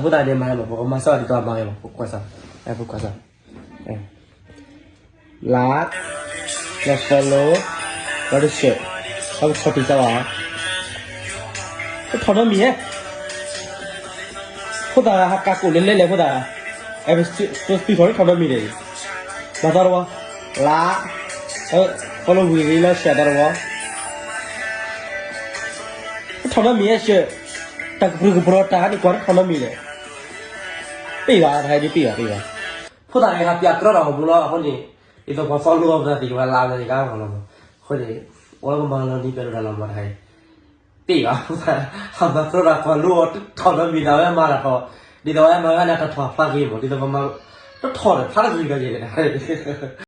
ဖိသၣ်န့ၣ်မၤမး ပကမၤစၢၤဒ်သိးမၤဝဲမး ပကွၢ်စၢ်, ပကွၢ်စၢ်, like, ဒီး follow, ဒီး share, ဒီးဆီၣ်တံၢ်စၢ်ဘၣ်, တထီၣ်နီတမံၤဧါ, ဖိသၣ်ဟးကးကိးလဲၤလဲၤလဲၤဖိသၣ်, အဲ ပစံးထီၣ်တထီၣ်နီတမံၤန့ၣ်, မၤသီတဝီ, like, follow ဝံၤလီၤ share သီတဝီ တထီၣ်နီတမံၤဧါ, တၢ်ကပြုၢ်ကပြီၤတၢ်န့ၣ် ကွၢ်တထီၣ်နီတမံၤန့ၣ်, ပ့ၢ်ဘၣ် တခါအံၤဒ်ပ့ၢ်ဘၣ် ပ့ၢ်ဘၣ်, ဖိသၣ်န့ၣ် ဟးပၢၤကြၢးဒီးဟီၣ်ဘိလီၤ အဃိန့ၣ်, ဒ်သိးပှၤ follow အီၤပသးသ့ၣ်ကဘၣ်လၢအဝဲသ့ၣ်ကါဂီၢ်လီၤမး, အဃိန့ၣ်, အဝဲကမၤလီၤနံၤပှဲၤဒိၣ်တၢ်လီၤမးတခါအံၤ, ပ့ၢ်ဘၣ် ဖိသၣ်, ဟးမၤကြၢးဒီးကွၢ်လိအီၤတထီၣ်နီတမံၤ တၢ်ဝဲမၤတၢ်ထီၣ်, ဒ်သိးဝဲမၤဝဲန့ၣ် တၢ်ထီၣ်ဖျါက့ၤမး ဒ်သိးပမၤ, တထီၣ်ဒီးဖျါတဂ့ၤဘၣ်က့ၤန့ၣ်တခါအံၤ